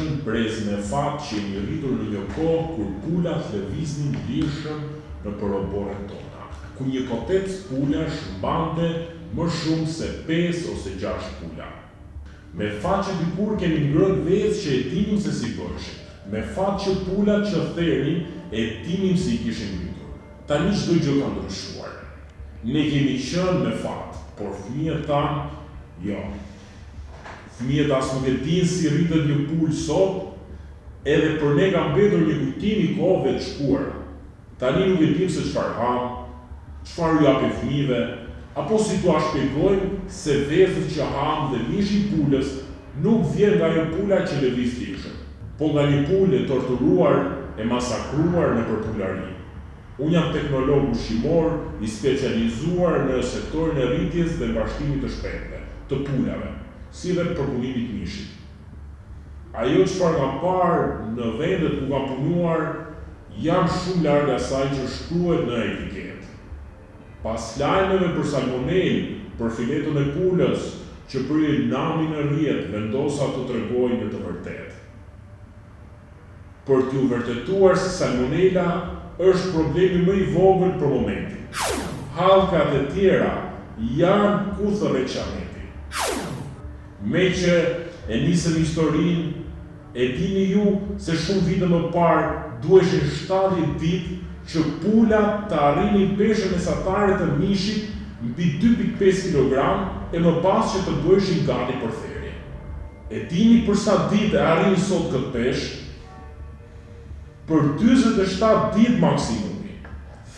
qenë brez me fat që jemi rritur në një kohë kur pulat lëviznin lirshëm nëpër oborret tona, ku një kotec pulash mbante më shumë se pesë ose gjashtë pula. Me fat që dikur kemi ngrënë vezë që e dinim se si bëheshin, me fat që pulat që thernim e dinim si i kishim rritur. Tani çdo gjë ka ndryshuar. Ne kemi qenë me fat, por fëmijët tanë jo. Fëmijët as nuk e dinë si rritet një pulë sot, edhe për ne ka mbetur një kujtim i kohëve të shkuara. Tani nuk e dimë se çfarë hamë, çfarë u japim fëmijëve, apo si t'ua shpjegojmë se vezët që hamë dhe mishi i pulës nuk vjen nga ajo pula që lëviz lirshëm, po nga një pulë e torturuar, e masakruar nëpër pulari. Unë jam teknolog ushqimor i specializuar në sektorin e rritjes dhe mbarështimit të shpendëve, të pulave, si dhe përpunimit të mishit. Ajo çfarë kam parë në vendet ku kam punuar janë shumë larg asaj që shkruhet në etiketë. Pas lajmeve për salmonelë, për fileton e pulës, që bëri namin në rrjet, vendosa të tregoj një të vërtetë. Për t'ju vërtetuar se salmonela është problemi më i vogël për momentin. Hallkat e tjera janë ku thërret qameti. Meqë e nisëm historinë, e dini ju se shumë vite më parë duheshin 70 ditë që pulat të arrinin peshën mesatare të mishit mbi 2,5 kilogram e më pas që të bëheshin gati për therje. E dini për sa ditë e arrijnë sot këtë peshë? Për 47 ditë maksimumi.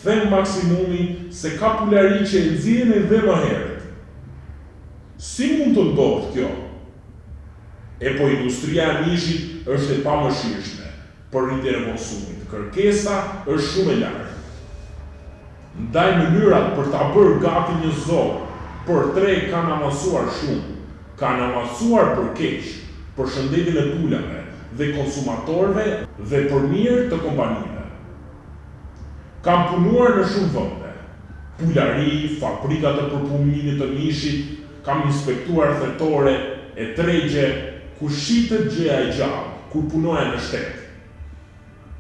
Them maksimumi se ka pulari që e nxjerrin edhe më herët. Si mund të ndodhë kjo? E po industria e mishit është e pamëshirshme për rritjen e konsumit, kërkesa është shumë e lartë. Ndaj mënyrat për ta bërë gati një zog për treg kanë avancuar shumë. Kanë avancuar për keq, për shëndetin e pulave dhe konsumatorëve dhe për mirë të kompanive. Kam punuar në shumë vende, pulari, fabrika të përpunimit të mishit, kam inspektuar thertore e tregje ku shitet gjëja e gjallë, kur punoja në shtet.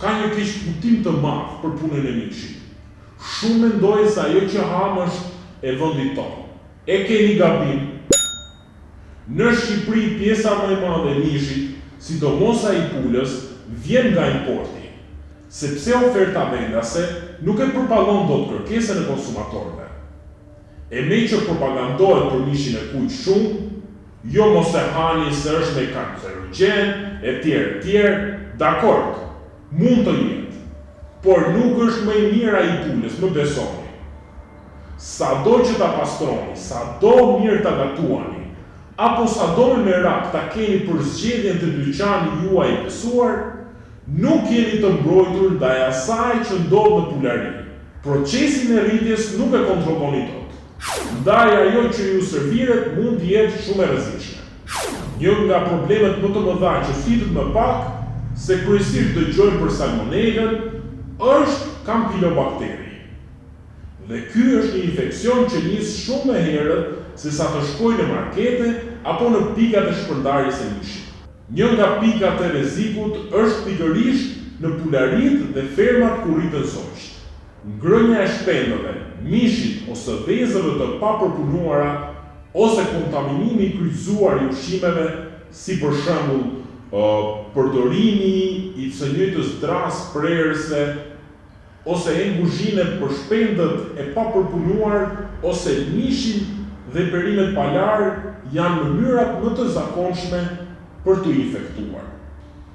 Ka një keqkuptim të madh për punën e mishit. Shumë mendojnë se ajo që hamë është e vendit tonë. E keni gabim. Në Shqipëri pjesa më e madhe e mishit, sidomos ai i pulës, vjen nga importi. Sepse oferta vendase nuk e përballon dot kërkesën e konsumatorëve. E meqë propagandohet për mishin e kuq shumë, jo mos e hani se është me kancerogjen etj etj, dakord, mund të jetë. Por nuk është më i mirë ai i pulës, më besoni. Sado që ta pastroni, sado mirë ta gatuani, apo sado me merak ta keni përzgjedhjen te dyqani juaj i besuar, nuk jeni të mbrojtur ndaj asaj që ndodh në pulari. Procesin e rritjes nuk e kontrolloni dot. Ndaj ajo që ju serviret mund të jetë shumë e rrezikshme. Një nga problemet më të mëdha që flitet më pak, se kryesisht dëgjojmë për salmonelën, është kampilobakteri. Dhe ky është një infeksion që nis shumë më herët se sa të shkojë në markete apo në pikat e shpërndarjes së mishit. Një nga pikat e rrezikut është pikërisht në pularitë dhe fermat ku rriten zogjtë. Ngrënia e shpendëve, mishit ose vezëve të papërpunuara ose kontaminimi i kryqëzuar i ushqimeve, si për shembull përdorimi i së njëjtës dërrasë prerëse ose enë kuzhine për shpendët e papërpunuar ose mishin dhe perimet pa larë janë mënyrat më të zakonshme për t'u infektuar.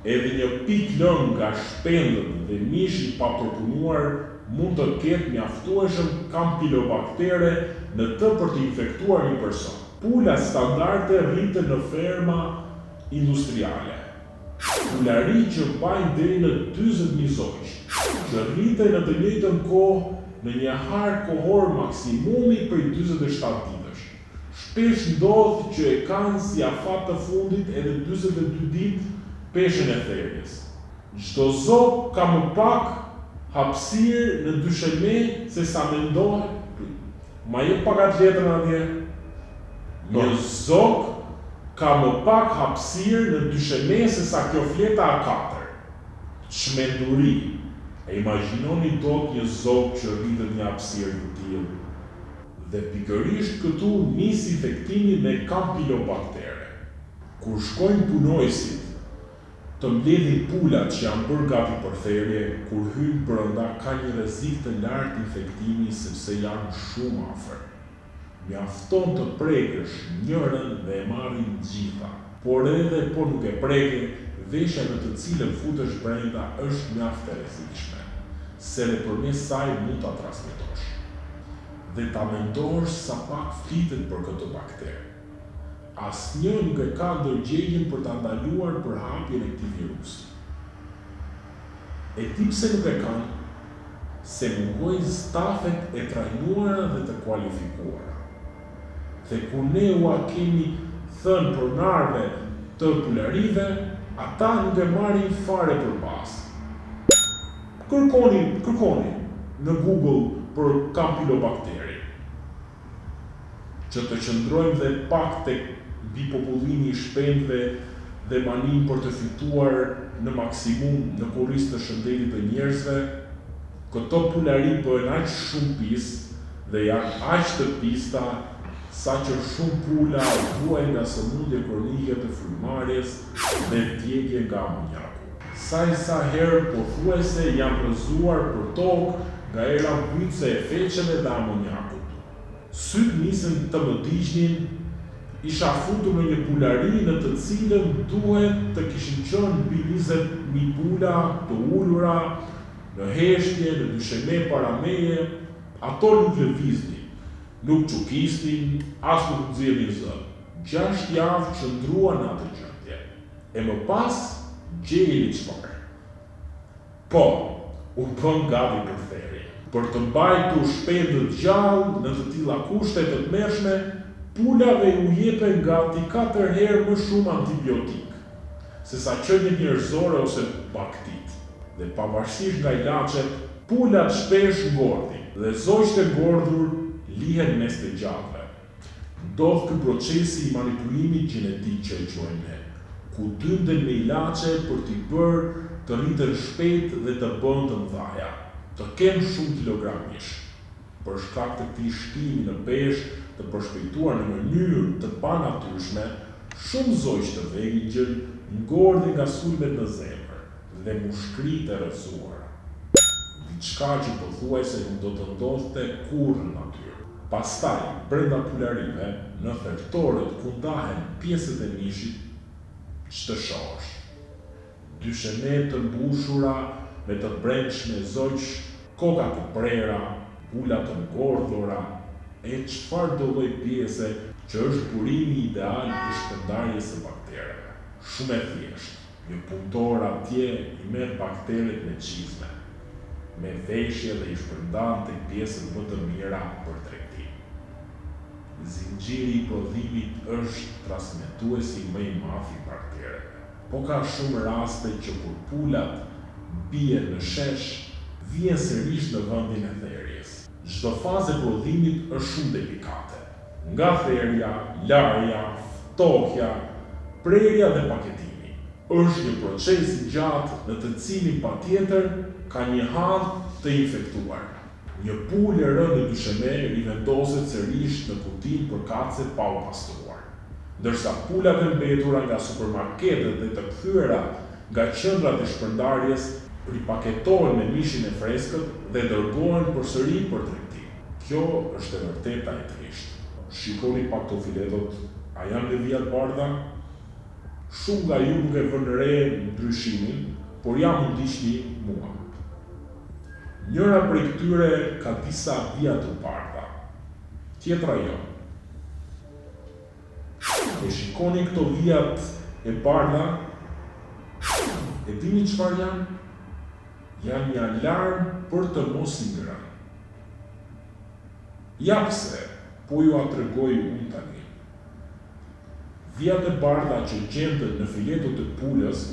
Edhe një pikë lëng nga shpendët dhe mishi i papërpunuar mund të ketë mjaftueshëm kampilobaktere në të për të infektuar një person. Pulat standarde rriten në ferma industriale. Pulari që mbajnë deri në 40.000 zogj, që rriten në të njëjtën kohë në një hark kohor maksimumi prej 47 ditësh. Shpesh ndodh që e kanë si afat të fundit edhe 42 ditë peshën e therjes. Çdo zog ka më pak hapësirë në dysheme se sa mendohet. Ma jep pak atë letrën atje. Një zog. Ka më pak hapësirë në dysheme sesa kjo fleta A4. Çmenduri! E imagjinoni dot një zog që rritet në një hapësirë të tillë? Dhe pikërisht këtu nis infektimi me kampilobaktere. Kur shkojnë punonjësit të mbledhin pulat që janë bërë gati për therje, kur hyjnë brenda ka një rrezik të lartë infektimi sepse janë shumë afër. Mjafton të prekësh njërën dhe e marrin të gjitha. Por edhe po nuk e preke, veshja në të cilën futesh brenda është mjaft e rrezikshme, se dhe përmes saj mund ta transmetosh. Dhe ta mendosh sa pak flitet për këtë bakter. Asnjë nuk e ka ndërgjegjen për ta ndaluar përhapjen e këtij virusi. E di pse nuk e kanë? Se mungojnë stafet e trajnuara dhe të kualifikuara. Dhe kur ne ua kemi thënë pronarëve të pularive, ata nuk e marrin fare për bazë. Kërkoni, kërkoni në Google për kampilobakterin. Që të qëndrojmë dhe pak tek mbipopullimi i shpendëve dhe maninë për të fituar në maksimum në kurriz të shëndetit të njerëzve, këto pulari bëhen aq shumë pis dhe janë aq të pista saqë shumë pula vuajnë nga sëmundje kronike të frymëmarrjes dhe djegie nga amonjaku. Sa e sa herë pothuajse jam rrëzuar përtokë nga era mbytëse e feçeve dhe amonjakut. Sytë nisën të më digjnin, isha futur në një pulari në të cilën duhet të kishin qenë mbi 20,000 pula të ulura në heshtje në dysheme para meje, ato nuk lëviznin, nuk çukisnin, as nuk nxirrnin zë. Gjashtë javë qëndruan në atë gjendje. E më pas gjejeni çfarë. Po, u bënë gati për therje. Për të mbajtur shpendët gjallë në të tilla kushte të tmerrshme, pulave u jepen gati katër herë më shumë antibiotikë, sesa qeniet njerëzore ose bagëtitë. Dhe pavarësisht nga ilaçet, pulat shpesh ngordhin dhe zogjtë e ngordhur lihen mes të gjallëve. Ndodh ky procesi i manipulimit gjenetik që e quajmë ne, ku dynden me ilaçe për t'i bërë të rriten shpejt dhe të bëhen të mëdhaja, të kenë shumë kilogram mish. Për shkak të këtij shtimi në peshë të përshpejtuar në mënyrë të panatyrshme, shumë zogj të vegjël ngordhin nga sulmet në zemër dhe mushkëritë e rrëzuara. Diçka që pothuajse nuk do të ndodhte kurrë në natyrë. Pastaj, brenda pularive, në thertoret ku ndahen pjesët e mishit, ç'të shohësh? Dysheme të mbushura me të brendshme zogjsh, koka të prera, pula të ngordhura, e çfarëdolloj pjese që është burimi ideal i shpërndarjes së baktereve. Shumë e thjeshtë. Një punëtor atje i merr bakteret me çizme, me veshje dhe i shpërndan tek pjesët më të mira për tregtim. Zinxhiri i prodhimit është transmetuesi më i madh i baktereve. Po ka shumë raste që kur pulat bien në shesh, vihen sërish në vendin e therjes. Çdo fazë e prodhimit është shumë delikate. Nga therja, larja, ftohja, prerja dhe paketimi. Është një proces i gjatë në të cilin patjetër ka një hallkë të infektuar. Një pulë e rënë në dysheme rivendoset sërish në kutinë përkatëse pa u pastruar. Ndërsa pulat e mbetura nga supermarketet dhe të kthyera nga qendrat e shpërndarjes ripaketohen me mishin e freskët dhe dërgohen përsëri për tregtim. Kjo është e vërteta e trishtë. Shikoni pak këto filetot, a janë me vija të bardha? Shumë nga ju nuk e vënë re ndryshimin, por ja më ndiqni mua. Njëra prej këtyre ka disa vija të bardha, tjetra jo. E shikoni këto vijat e bardha? E dini çfarë janë? Janë një alarm për të mos i ngrënë. Ja pse, po jua tregoj unë tani. Vijat e bardha që gjenden në filetot e pulës,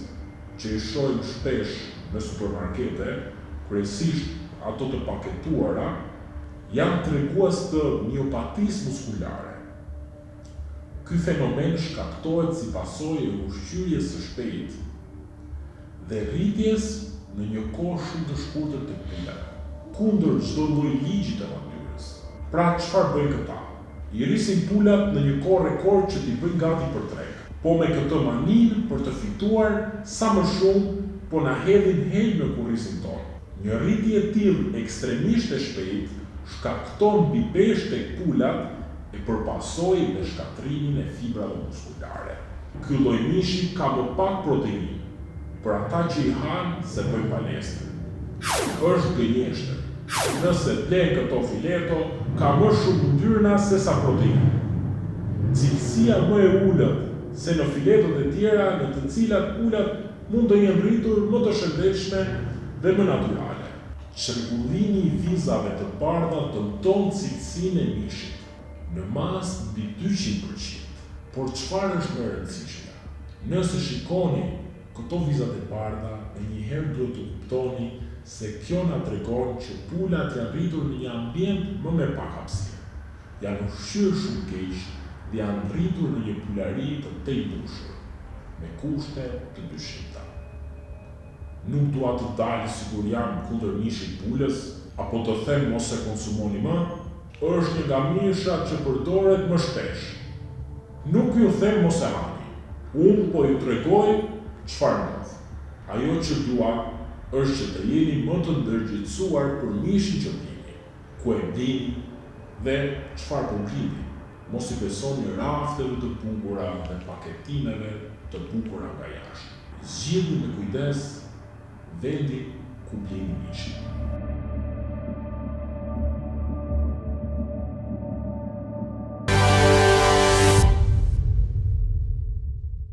që i shohim shpesh në supermarkete, kryesisht ato të paketuara, janë tregues të miopatisë muskulare. Ky fenomen shkaktohet si pasojë e ushqyerjes së shpejtë dhe rritjes në një kohë shumë të shkurtër të pulave, kundër çdo lloj ligji të natyrës. Pra çfarë bëjnë këta? I rrisin pulat në një kohë rekord që t'i bëjnë gati për treg. Po me këtë maninë për të fituar sa më shumë po na hedhin helm në kurrizin tonë. Një rritje e tillë ekstremisht e shpejtë shkakton mbipeshë tek pulat e për pasojë dhe shkatërrimin e fibrave muskulare. Ky lloj mishi ka më pak proteinë, për ata që i hanë se bëjnë palestër. Është gënjeshtër. Nëse blen këto fileto, ka më shumë yndyrna sesa proteinë. Cilësia më e ulët se në filetot e tjera në të cilat pulat mund të jenë rritur më të shëndetshme dhe më natyrale. Çrregullimi i vizave të bardha dëmton cilësinë e mishit, në masë mbi 200%. Por çfarë është më e rëndësishmja? Nëse shikoni këto vizat e bardha, menjëherë duhet të kuptoni se kjo na tregon që pulat janë rritur në një ambient më me pak hapësirë, janë ushqyer shumë keq dhe janë rritur në një pulari të tejmbushur, me kushte të dyshimta. Nuk dua të dal sikur jam kundër mishit pulës, apo të them mos e konsumoni më, është një nga mishrat që përdoret më shpesh. Nuk ju them mos e hani. Unë po ju tregoj çfarë ndodh. Ajo që dua është që të jeni më të ndërgjegjësuar për mishin që blini, ku e blini dhe çfarë po blini. Mos i besoni rafteve të bukura dhe paketimeve të bukura nga jashtë. Zgjidhni me kujdes vendin ku blini mishin.